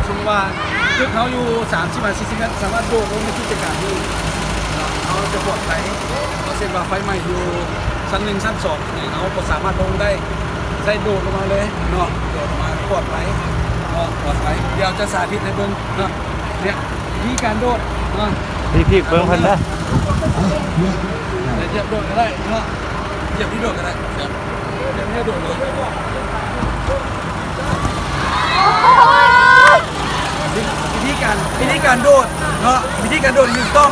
ສົມມຸດວ່າຕຶກເຮົາຢູ່ສາມສິບ ຫ້າສິບແມັດ ສາມາດໂດດລົງໃນຈຸດໃຈກາງນີ້ ເຮົາຈະປອດໄພ. ເຊັ່ນວ່າໄຟໄໝ້ຢູ່ຊັ້ນໜຶ່ງ ຊັ້ນສອງນີ້ ເຮົາກໍສາມາດລົງໄດ້ ໃຊ້ໂດດລົງມາເລີຍເນາະ ໂດດລົງມາປອດໄພເນາະ ປອດໄພ. ດຽວຈະສາທິດໃຫ້ເບິ່ງເນາະ ນີ້ວິທີການໂດດເນາະ ພີ່ໆ ເບິ່ງເພິ່ນເດີ ຢຽບໂດດກໍໄດ້ເນາະ ຢຽບທີ່ໂດດກໍໄດ້ ຢຽບ ຢຽບໃຫ້ໂດດເລີຍ. ວິທີການ ວິທີການໂດດເນາະ ວິທີການໂດດທີ່ຖືກຕ້ອງ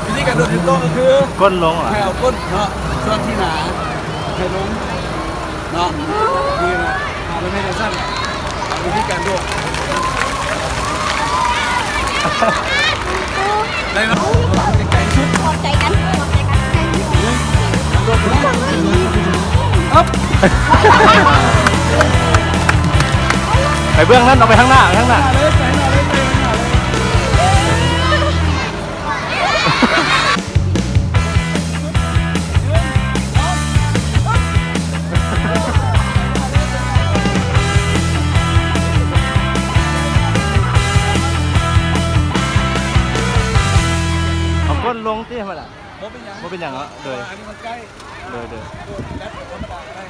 ວິທີການໂດດທີ່ຖືກຕ້ອງກໍຄື ກົ້ນລົງ ໃຫ້ເອົາກົ້ນເນາະ ສ່ວນທີ່ໜາໃຫ້ລົງເນາະ ນີ້ນະ ເອົາໄປໃຫ້ຈັ່ງຊັ້ນ ເອົາວິທີການໂດດ ໄດ້ເນາະ ໃກ້ໆສຸດ ຂອບໃຈກັນ ຂອບໃຈກັນ ໄປເບື້ອງນັ້ນ ອອກໄປທາງໜ້າ ທາງໜ້າ ເອົາກົ້ນລົງຕິ ບໍ່ເປັນຫຍັງ ບໍ່ເປັນຫຍັງເນາະ ໂດຍ ອັນນີ້ມັນໃກ້ ໂດຍ ໂດຍ ໂດດແບບທຳມະດາກໍໄດ້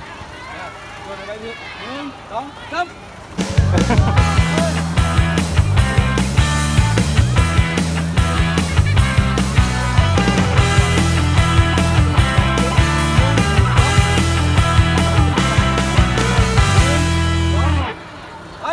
ໂດດໄປອີກ ໜຶ່ງ ສອງ ສາມ. ໄປ.